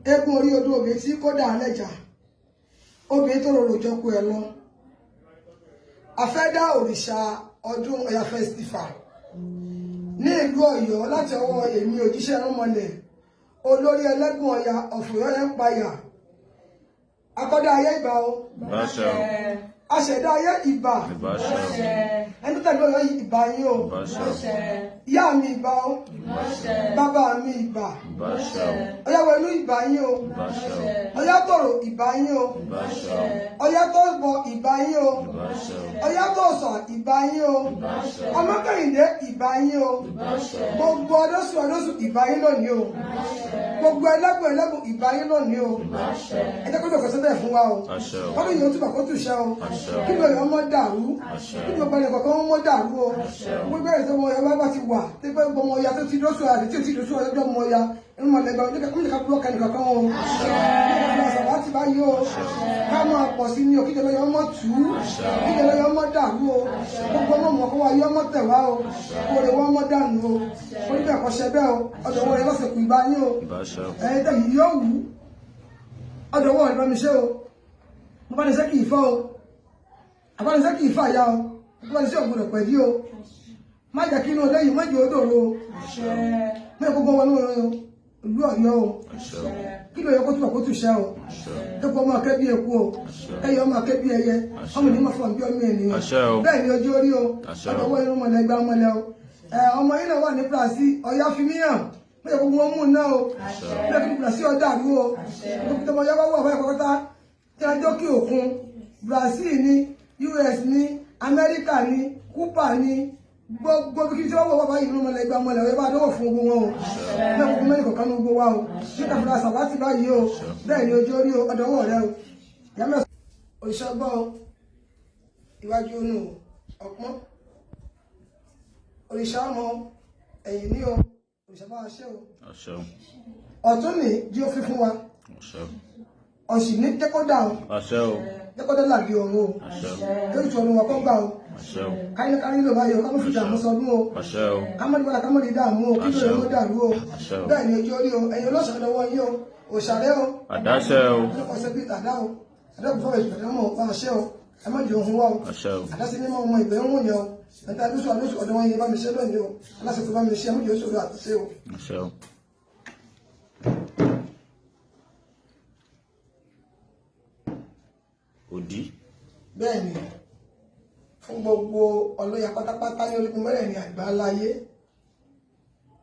Eégún orí odò, obìnrin tí kódà lẹ́jà, obìnrin tó rorò jọkọ ẹ lọ. A fẹ́ dá òrìṣà ọdún Ọya Festival ní ìlú Ọ̀yọ́ láti ọwọ́ èmi, òjíṣẹ́ irúnmọlẹ̀, olórí ẹlẹ́gùn Ọya of Ọ̀yọ́ Empire. Akọ́dá ayé, ìbà o. Ìbáṣẹ o. Aṣẹ̀dá ayé, ìbà. Ìbáṣẹ o. Ẹni tó tẹ̀lé Ọ̀yọ́, ìbà yín o. Ìbáṣẹ o. Ìyá mi, ìbà o. Bàbá mi, ìbà. Ìbáṣẹ o. Ọ̀yáwẹ̀lú, ìbà yín o. Ìbáṣẹ o. Ọ̀yátòrò, ìbà yín o. Ìbáṣẹ o. Ọ̀yátòbọ̀, ìbà yín o. Ìbáṣẹ o. Ọ̀yátòsà, ìbà yín o. Ìbáṣẹ o. Ọmọkẹ́yìndé, ìbà yín o. Ìbáṣẹ o. Gbogbo ọdọ́sùn ọdọ́sùn, ìbà yín lónìí o. Gbogbo ẹlẹ́gùn ẹlẹ́gùn, ìbà yín lónìí o. Ẹ jẹ́ kó dọ̀kọ̀ síbẹ̀ fún wa o. Àṣẹ o. Kọ́dún yìí ó túbọ̀ kó tùṣẹ́ o. Àṣẹ o. Kí lóye ọmọ dàrú. Àṣẹ o. Kí gbogbo ẹnì kọ̀ọ̀kan ọmọ dàrú o. Gbogbo ẹ̀rọ tó mọ ọya bá ti wà tí pé gbogbo ọmọ ọya tó ti dóṣù àti tí ò ti dóṣù ọjọ́ ọmọ ọya ìmọ̀lẹ́gbẹ̀ oníkà búrọ́ kẹ́ni kankan o. Nígbà tí bá yí o, ká máa pọ̀ sí ní o, kí jọlọ ọmọ tù ú, kí jọlọ ọmọ dàrú o. Gbogbo ọmọ mọ̀ kó wa yí ọmọ tẹ̀ wá o, kó lè wọ́n ọmọ dànù o. Oníbẹ̀ kọ́ ṣẹ bẹ́ẹ̀ o, ọ̀dọ̀ wọn rẹ lọ́sẹ̀ kù, ìbá yín o. Ìbáṣẹ o. Ẹ̀yin tẹ̀ yìí yóò wù ú, ọ̀dọ̀ wọn rẹ bá mi ṣe o. Mo bá ní sẹ́ kì í fọ́ o, àbánisẹ́ kì í fà ya o, mo bá ní sẹ́ ògbọ́dọ̀ pẹ̀lú o. Má jẹ́ kí inú ọlẹ́yìn má jẹ́ ó dòrò o. Má jẹ́ gbogbo wọn ní ìlú Ọ̀yọ́ o. Àṣẹ o. Kí ló yẹ kó túbọ̀ kó túṣẹ́ o. Àṣẹ o. Epo ọmọ akẹ́ bí eku o, ẹyẹ ọmọ akẹ́ bí ẹyẹ, ọmọ ní ma fọ̀ bí ọmọ ènìyàn. Àṣẹ o. Bẹ́ẹ̀ ni ojú orí o. Àṣẹ o. Ọ̀dọ̀ wọ irun mọ̀lẹ́ gbá mọ̀lẹ́ o. Ẹ ọmọ yìí náà wà ní Brazil, Ọ̀yá fi mí hàn, má jẹ́ gbogbo wọn mú un náà o. Má jẹ́ kí Brazil ọ̀dà rú o. Gbogbo tọmọ yá bá wà fún ẹ̀kọ́ tí a jókè òkun, Brazil ní, US ní, Amẹ́ríkà ní, Cuba ní, gbogbo bí kí wọ́n wọ̀ bàbá yìí mọ̀lẹ́ gbá mọ̀lẹ́, ọ̀yẹ́ bá dọ́wọ́ fún gbogbo wọn o. Náà gbogbo mẹ́rin kọ̀ọ̀kan ní gbogbo wa o nígbà fúnra sàwátì báyìí o. Bẹ́ẹ̀ ni ojú orí o, ọ̀dọ́wọ́ rẹ o. Yàmẹ́ òṣìṣẹ́ o, iwájú inú ọpọ́n òrìṣà ọmọ ẹ̀yìn ní o, òrìṣà bá wa ṣe o. Àṣẹ o. Ọ̀tún ní jí ó fi fún wa. Àṣẹ o. Ọ̀sìn ní jẹ́kọ́dà o. Àṣẹ o. Jẹ́kọ́dà làbí ọ̀run o. Àṣẹ o. Lórí ìtọ́nu wa kọ́ gbà o. Àṣẹ o. Káyọ̀ kárí ló bá yọ, ká mọ̀ fi dààmú sọdún o. Àṣẹ o. Kámọ́dé wàlà, kámọ́dé dààmú o, kí ló yẹ kó dàrú o. Àṣẹ o. Bẹ́ẹ̀ ni ojú orí o. Ẹ̀yin olóṣèlú lọ́wọ́ yín o, òṣàrẹ́ o. Àdáṣẹ o. Ọ̀sẹ̀ bíi tàdá o, àdàkùn fọwọ́ ìṣẹ̀lẹ̀ mọ̀ bá a ṣe o, ẹ má jẹ ohun wa o. Àṣẹ o. Àdásí mímọ́ ọmọ ìgbẹ́ ń wọ̀nyẹn o. Ẹ̀ta lóṣù àlóṣù ọ̀dọ̀ wọn yẹn bá mi ṣe lónìí o, aláṣẹ tó bá mi ṣe, ẹ má jẹ́ oṣù àti ṣe o. Àṣẹ o. Òdí. Bẹ́ẹ̀ ni fún gbogbo ọlọ́yà pátápátá ní orígun mẹ́rẹ̀ẹ̀rin àgbáláyé,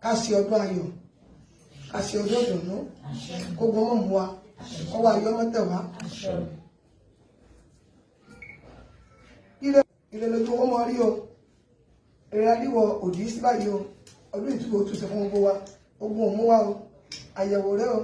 ká ṣe ọdún ayọ̀, ká ṣe ọdún ìdùnnú, kó gbọ́n mọ̀ mú wa, kó wá yọ mọ́tẹ̀ wá. Àṣẹ o. Ire ire lójú owó mọ rí o. Èrè adíwọ̀ òdì sí báyìí o. Ọdún ìtúbọ̀ òtúnṣe fún gbogbo wa, ogun òmú wa o, àyẹ̀wò rẹ o.